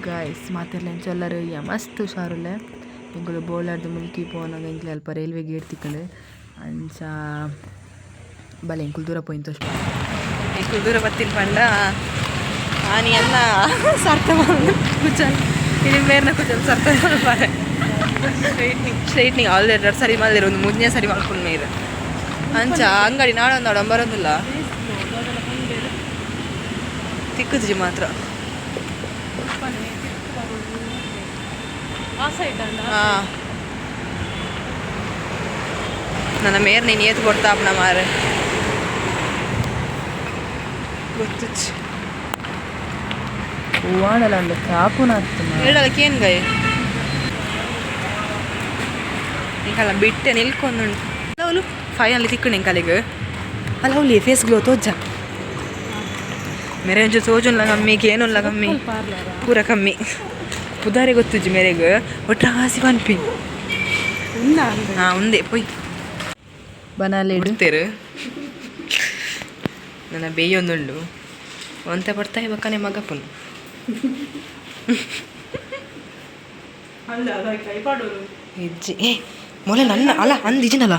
Guys, ಮಾತೆರ್ಲ ಎಂಚೊಲ್ಲರ್? ಮಸ್ತ್ ಹುಷಾರುಲ್ಲೆ. ಎಂಕುಲು ಬೋಲಾರ್ದು ಮುಲ್ಕಿ ಪೋನಗ ಎಂಕ್ಲೆ ಅಲ್ಪ ರೈಲ್ವೆ ಗೇಟ್ ತಿಕ್ಕುಂಡು. ಅಂಚ ಬಲೆ ಎಂಕುಲು ದೂರ ಪೋಯಿನ ತೋಜ್. ಎಂಕುಲು ದೂರ ಬತ್ತಿನ ಪಂಡ ಆನಿ ಅನ್ನ ಸರ್ತ ಕುಚಲ್ ಇನಿ ಮೇರ್ನ ಕುಚಲ್ ಸರ್ತ ಮಲ್ಪಾರೆ. ಸ್ಟ್ರೈಟ್ನಿಂಗ್ ಸ್ಟ್ರೈಟ್ನಿಂಗ್ ಆಲ್ರೆಡಿ ಸರಿ ಮಲ್ದಿರ, ಒಂದು ಮೂಜನೇ ಸರಿ ಮಲ್ಪುನ ಮೇರ್. ಅಂಚ ಅಂಗಡಿ ನಾಡೊಂದು ಬರೋದಿಲ್ಲ, ತಿಕ್ಕುಜಿ ಮಾತ್ರ. ಹಾ, ನನ್ನ ಮೇರ್ ನೀನು ಏತ್ ಕೊಡ್ತಾ ಮಾರೆ ಗೊತ್ತುಚ್ಚಿ. ಹೂವಾಡಲ ಅಂದ್ ಕಾಪುನ. ಹೇಳಲ್ಲ ಕೇನ್ ಗಾಯ ಎಂಕಲ್ಲ ಬಿಟ್ಟೆ ನಿಲ್ಕೊಂದುಂಡು. ಅವಳು ಫೈನಲಿ ತಿಕ್ಕು ಎಂಕಲಿಗ್. ಅಲ್ಲ, ಅವಳಿ ಫೇಸ್ ಗ್ಲೋ ತೋಜ. ಮೇರೆ ಒಂಚೂರು ತೋಜುನ್ಲ ಕಮ್ಮಿ, ಕೇನುಲ್ಲ ಕಮ್ಮಿ, ಪೂರ ಕಮ್ಮಿ. ಪುದಾರೆ ಗೊತ್ತುಜ್ಜಿ ಮೇರೆಗ್. ಒಟ್ರಾಸಿ ಪನ್ಪಿ. ಹಾ, ಉಂದೆ ಪೊಯ್. ಬನಾಲೆ. ಬಿಡ್ತೇರು. ನನ್ನ ಬೇಯೊಂದುಂಡು ಒಂತೆ ಪಡ್ತಾಯಿ ಬಕ್ಕನೆ ಮಗಪುನು. ಹೆಜ್ಜೆ ಏ ಮೊಲೆ ನನ್ನ ಅಲ್ಲ ಅಂದ್ ಇಜಿನಲ್ಲ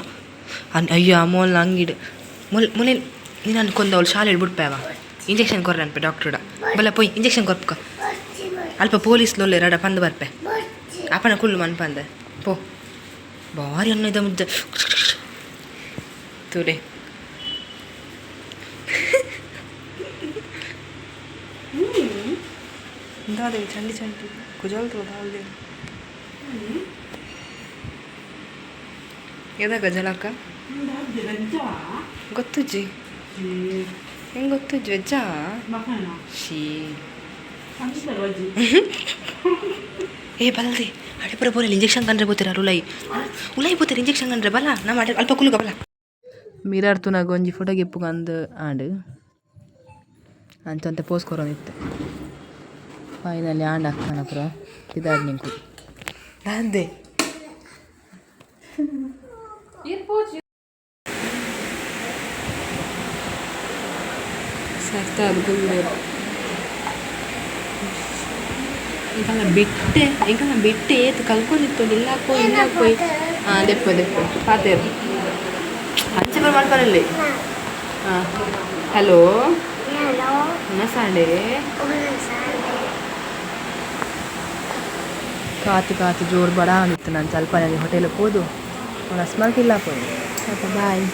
ಅನ್. ಅಯ್ಯೋ, ಮೋಲ್ ಅಂಗಿಡ್ ಮೊಲ್ ಮೊಲೆ ನೀನು ಅನ್ಕೊಂದ. ಅವಳು ಶಾಲೆ ಬಿಡ್ಪೇವ, ಇಂಜೆಕ್ಷನ್ ಕೊರ್ರೆ ಅನ್ಪೆ ಡಾಕ್ಟ್ರುಡ. ಬಲ್ಲ ಪೊಯ್, ಇಂಜೆಕ್ಷನ್ ಕೊರ್ಪುಕ. ಅಲ್ಪ ಪೊಲೀಸ್ ಲೊಲ್ಲೆ ರಡ ಪಂದ್ ಬರ್ಪೆ. ಅಪ್ಪನ ಕುಲ್ಲು ಮನ್ಪಂದೆ ಪೋ. ಭಾರಿ ಅನ್ನ ಇದ ಮುದ್ದೆ ತೂಲೆ. ದಾದೆ ಚಂಡಿ ಚಂಡಿ ಕುಜಲ್ ದಾಲ್ದೆ ಎದ ಗಜಲಕ್ಕ ಗೊತ್ತುಜ್ಜಿ. ಹೆಂಗ್ ಗೊತ್ತುಜ್ಜಿ? ವೆಜ್ಜಾ ಶೀ. ಏ ಬಲ್ದೆ ಅಡೆಪುರ ಬೋರಲ್ಲಿ ಇಂಜೆಕ್ಷನ್ ಕಂಡ್ರೆ ಬೋತೀರ. ಉಲೈ ಉಲೈ ಬೋತೀರ ಇಂಜೆಕ್ಷನ್ ಕಂಡ್ರೆ. ಬಲ್ಲ ನಮ್ಮ ಅಡೆ ಅಲ್ಪ ಕುಲುಗ ಬಲ್ಲ. ಮಿರರ್ ತೂನಗ ಒಂಜಿ ಫೋಟೋ ಗೆಪ್ಪುಗ ಅಂದ್ ಆಂಡ್. ಅಂಚ ಪೋಸ್ ಕೊರೊಂದಿತ್ತೆ. ಫೈನಲಿ ಆಂಡ್ ಅಕ್ಕನ ಪೂರ ಪಿದಾಡ್ ನಿಂಕು. ದಾಂದೆ ಸರ್ತ ಅದು ಕುಲ್ಲೇರು. ಎಂಕಲ್ನ ಬಿಟ್ಟೆ, ಎಂಕಲ್ನ ಬಿಟ್ಟೆ. ಏತ್ ಕಲ್ಕೊಂಡಿತ್ತು. ಇಲ್ಲ ಪೋಯ್, ಇಲ್ಲ ಪೋಯ್. ಹಾಂ, ದೆಪ್ಪ ದೆಪ್ಪ ಪಾತೇರು. ಅಂಚೆ ಬರ ಮಲ್ಪರಲ್ಲಿ. ಹಾಂ, ಹಲೋ ಸಾಂಡೆ. ಕಾತು ಕಾತು ಜೋರು ಬಡ ಅಂದಿತ್ತು. ನಾನು ಸ್ವಲ್ಪ ಹೋಟೆಲ್ ಪೋದು ಒಣಸ್ ಮಲ್ತಿಲ್ಲ ಪೋಯಿ. ಬಾಯ್.